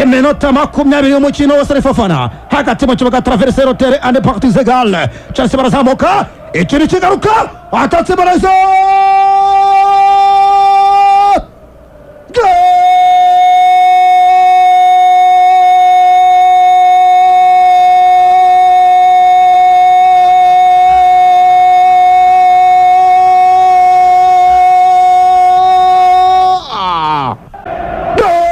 Iminota 20 y'umukino wose, Fofana hagati mu kibuga, traverse rotere ane parties égales. Chelsea barazamuka, ikintu kigaruka, atatse baraza. Goal! Goal!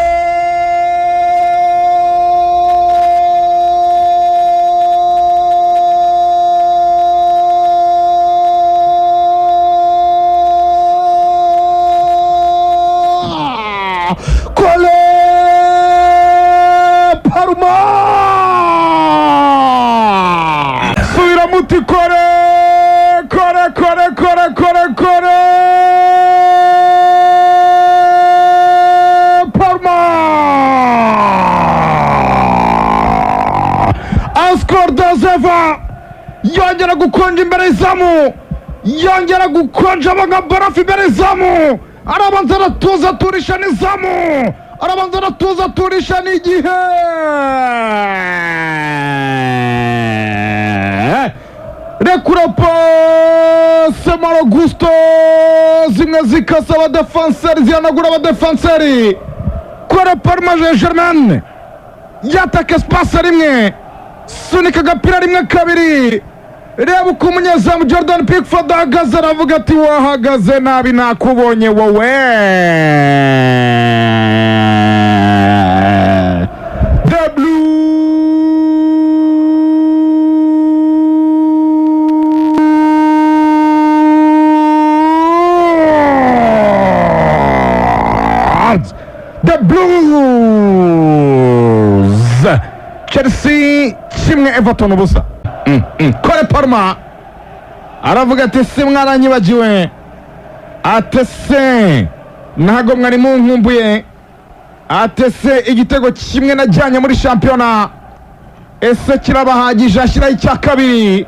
Kole Palmer! Subira muti kore kore kore kore kore kore Parma Oscar Dozeva yongera gukonja imbere y'izamu, yongera gukonja aba nka barafu imbere y'izamu. Arabanza aratuza, aturisha n'izamu, arabanza aratuza, aturisha n'igihe rekura pase Malo Gusto, zimwe zikasa abadefanseri, zihanagura abadefanseri. Kore Parma Germain yataka espace rimwe, sunika agapira rimwe kabiri. Reba uko umunyezamu Jordan Pickford ahagaze, aravuga ati: "Wahagaze nabi, nakubonye wowe." The Blues, The Blues, Chelsea 1, Everton 0. Kore Parma aravuga ati: "Si mwaranyibagiwe?" Ate se ntabwo mwari munkumbuye? Ate se igitego kimwe najyanye muri shampiyona ese kirabahagije? Ashyiraho icya kabiri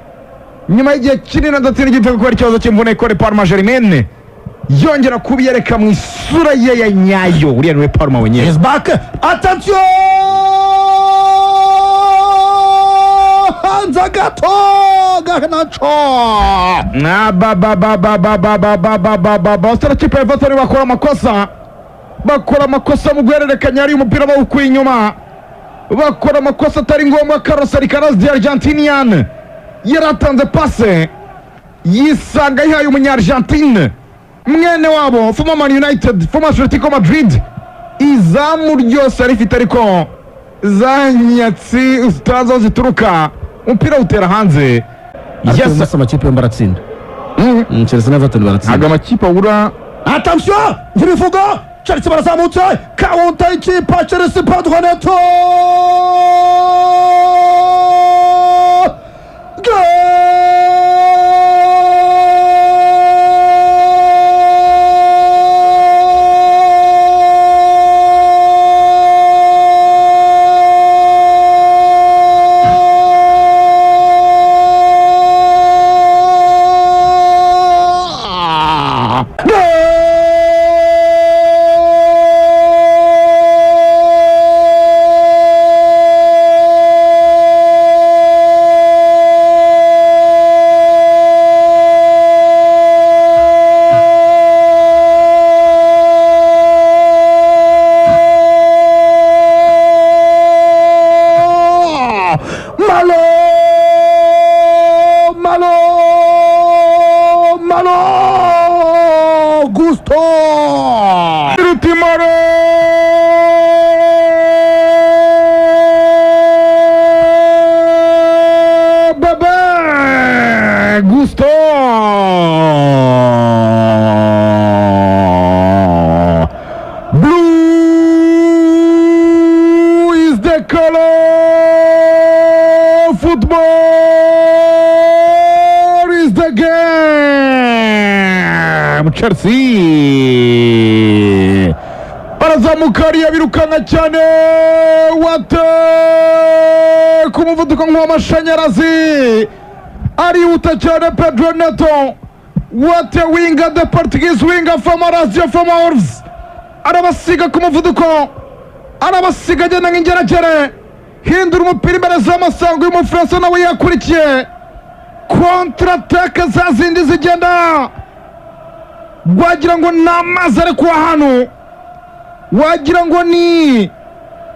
nyuma y'igihe kinini adatsinda igitego kubera ikibazo cy'imvune. Kore Parma Germain yongera kubiyereka mu isura ye ya nyayo. Uriya niwe Parma wenyine. Is back. Attention! Hanze gato Garnacho. Ababababababababababa kipe ya Everton bakora amakosa, bakora amakosa mu guhererekanya ari umupira bawukuye inyuma, bakora amakosa atari ngombwa. Carlos Alcaraz the Argentinian yaratanze pase, yisanga yihaye umunya-Argentine mwene wabo, former Man United, former Atletico Madrid. Izamu ryose arifite, ariko za nyatsi utazi aho zituruka, umupira awutera hanze. Yes. Yes. Amakipe yombi aratsinda. Chelsea na Everton baratsinda. Ntabwo amakipe abura. Attention! Ntibivuga! Chelsea barazamutse! Counter y'ikipe ya Chelsea, Pedro Neto! Goal! Malo! Malo! Malo! Gusto! Rutimaro Bebe Gusto Blue is the color, football is the game. Chelsea barazamuka hariya, birukanka cyane, wate ku muvuduko nk'uw'amashanyarazi, arihuta cyane Pedro Neto. Wate winga, the Portuguese winger from Lazio, from Wolves, arabasiga ku muvuduko. Arabasiga agenda nk'ingeragere, hindura umupira imbere z'amasango. Uyu Mufaransa nawe yakurikiye contre-attaque za zindi zigenda wagira ngo ni amazi ari kuwa hano, wagira ngo ni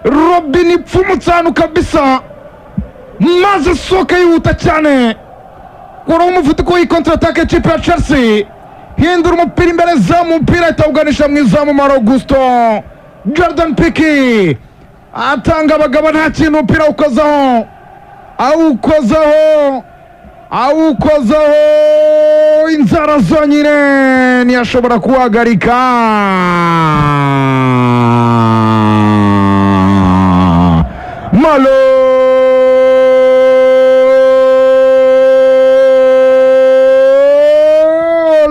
robine ipfumutse ahantu kabisa, maze asohoka yihuta cyane. Kuraho umuvuduko w'iyi contre-attaque ikipe ya Chelsea, hindura umupira imbere zamu, umupira ahita awuganisha mu izamu. Malo Gusto, Jordan Picky atanga abagabo, nta kintu, umupira awukozaho, awukozaho, awukozaho inzara zonyine ntiyashobora kuwuhagarika. Malo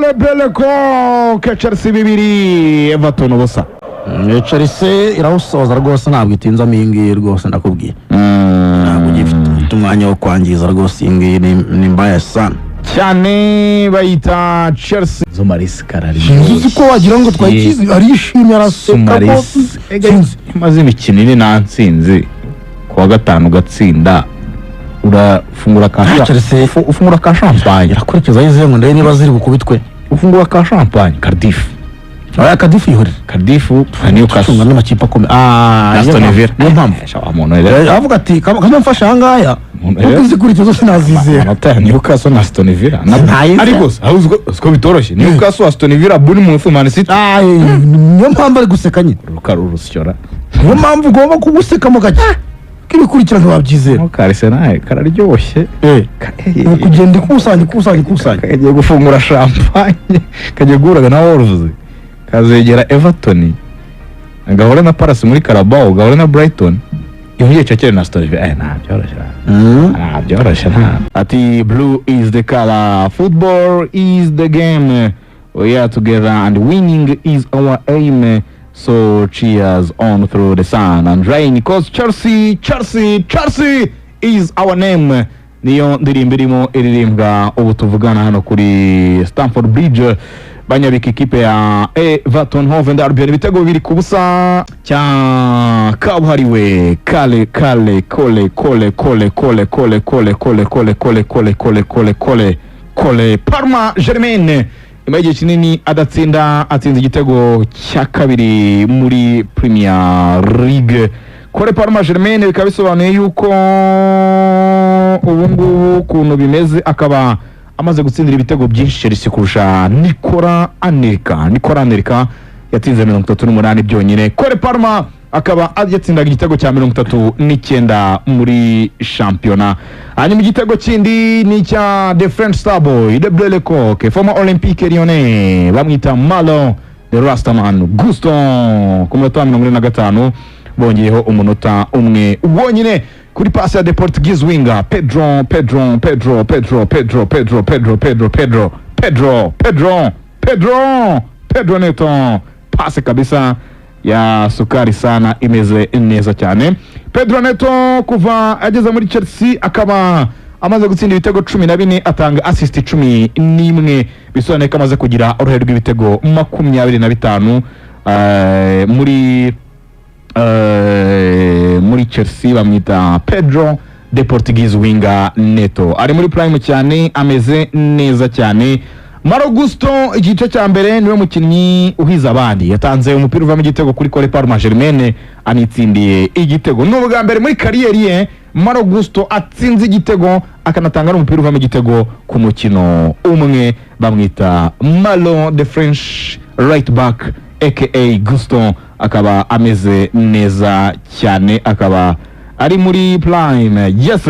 Lebeleko ke, Chelsea 2, Everton 0. Chelsea irawusoza rwose, ntabwo itinzamo iyi ngiyi rwose, ndakubwiye, ntabwo ugifite umwanya wo kwangiza rwose. Iyi ngiyi ni mbaya sana. Cyane, bayita Chelsea. Zumarisi Sinzi, uzi ko wagira ngo twayikize, arishimye, araseka rwose, sinzi. Imaze imikino ine nta ntsinzi, ku wa gatanu ugatsinda, urafungura ka Ah, Chelsea. ufungura ka champagne. Irakurikizaho izihe ngo ndebe niba ziri bukubitwe? Ufungura ka champagne Cardiff. Oya, Cardiff yihorere. Cardiff na Newcastle. Tunga n'amakipe akomeye. Ah, na Aston niyo Villa. mpamvu, niyo mpamvu. Sha, wa muntu rero. Aravuga ati kama mfashe ahangaya Umuntu kuko rero. izikurikiza zose nazizera. Amanota ya Newcastle na Aston Villa Ntayizera. ariko se, aho uziko bitoroshye, Newcastle, Aston Villa, Bournemouth, Man City. Ay, niyo mpamvu ari guseka nyine. Rukara urusyora. Niyo mpamvu ugomba kugusekamo gake ko ibikurikira ntiwabyizera. Ka Arsenal kararyoshye. Ni ukugenda ikusanya, ikusanya, ikusanya. Kagiye gufungura champagne, kagiye guhura na Wolves, kazegera Everton, gahura na Palace muri Carabao, gahura na Brighton, yongeye cakire na Aston Villa. Nta byoroshye, nta byoroshye, nta. Ati "Blue is the color, football is the game, we are together and winning is our aim, so cheers on through the sun and rain, 'cause Chelsea, Chelsea, Chelsea is our name." Niyo ndirimbo irimo iririmbwa ubu tuvugana hano kuri Stamford Bridge, banyabika ikipe ya Everton Hove Albion ibitego 2-0 cya kabuhariwe Kale Kale Kole Kole Kole Kole Kole Kole Kole Kole Kole Kole Kole Kole Kole Kole Palmer Germain. Nyuma y'igihe kinini adatsinda, atsinze igitego cya kabiri muri Premier League. Kole Palmer Germain, bikaba bisobanuye yuko ubu ngubu ukuntu bimeze akaba amaze gutsindira ibitego byinshi Chelsea kurusha Nicola Anelka. Nicola Anelka yatsinze 38 byonyine, Kole Palmer akaba yatsindaga igitego cya 39 muri shampiyona. Hanyuma igitego kindi ni icya the French starboy de Bleu Lecoq, former Olympique Lyonnais, bamwita Malo the Rastaman Gusto, ku munota wa 45, bongeyeho umunota umwe wonyine, kuri pasi ya the Portuguese winger Pedro Pedro Pedro Pedro Pedro Pedro Pedro Pedro Pedro Pedro Pedro Pedro Pedro Neto. Pasi kabisa ya sukari sana, imeze neza cyane. Pedro Neto kuva ageze muri Chelsea akaba amaze gutsinda ibitego 14, atanga assist 11, bisobanuye ko amaze kugira uruhare rw'ibitego 25 muri Chelsea. Bamwita Pedro the Portuguese winger Neto, ari muri prime cyane, ameze neza cyane. Malo Gusto igice cya mbere niwe mukinnyi uhiza abandi, yatanze umupira uvamo igitego kuri Cole Palmer Germain, anitsindiye igitego. Ni ubwa mbere muri kariyeri ye Malo Gusto atsinze igitego akanatanga n'umupira uvamo igitego ku mukino umwe. Bamwita Malo the French right back aka Gusto, akaba ameze neza cyane, akaba ari muri prime, yes.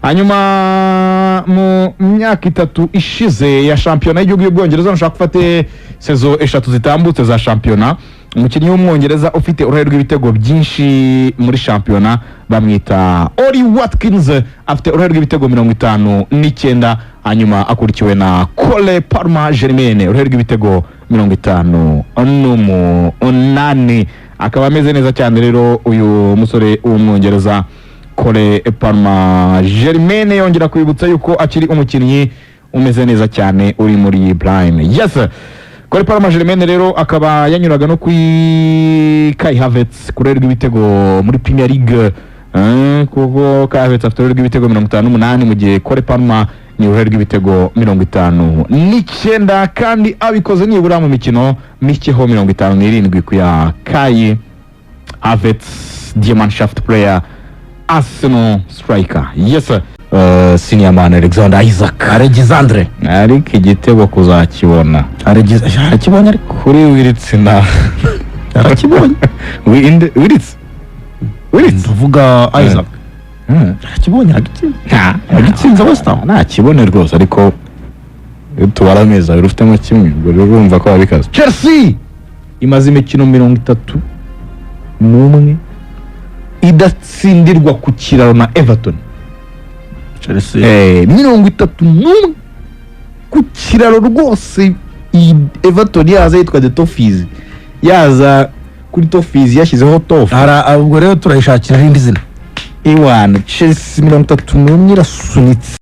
Hanyuma mu myaka 3 ishize ya shampiyona y'igihugu y'Ubwongereza, nshaka gufate saison 3 zitambutse za shampiyona, umukinnyi w'Umwongereza ufite uruhare rw'ibitego byinshi muri shampiyona bamwita Oli Watkins, afite uruhare rw'ibitego 59, hanyuma akurikiwe na Cole Palmer Germain, uruhare rw'ibitego 58, akaba ameze neza cyane. Rero uyu musore w'Umwongereza Cole Palmer Germain yongera kwibutsa yuko akiri umukinnyi umeze neza cyane uri muri prime, yes. Cole Palmer Germain rero akaba yanyuraga no kuri Kai Havertz ku rwego rw'ibitego muri Premier League, kuko Kai Havertz afite uruhare rw'ibitego 58, mu gihe Cole Palmer ni uruhare rw'ibitego 59, kandi abikoze nibura mu mikino mikeho 57 ku ya Kai Havertz, Die Mannschaft player, Arsenal striker. Yes sir. Senior man Alexander Isaac, Alexandre. Ariko igitego kuzakibona. Arakibonye ariko. Kuri Wirtz na Arakibonye. Wirtz, Wirtz. Ndavuga Isaac. Arakibonye, aragitsinze. Aragitsinze West Ham. Ntakibone rwose, ariko iyo tubara amezi abiri ufitemo kimwe, ubwo rero urumva ko wabikaze. Chelsea imaze imikino 31 idatsindirwa ku kiraro na Everton. Chelsea. 31 ku kiraro rwose. Iyi Everton yaza yitwa The Toffees, yaza kuri Toffees yashyizeho toff. Ara ubwo rero turayishakira irindi zina. Iwana Chelsea 31 irasunitse.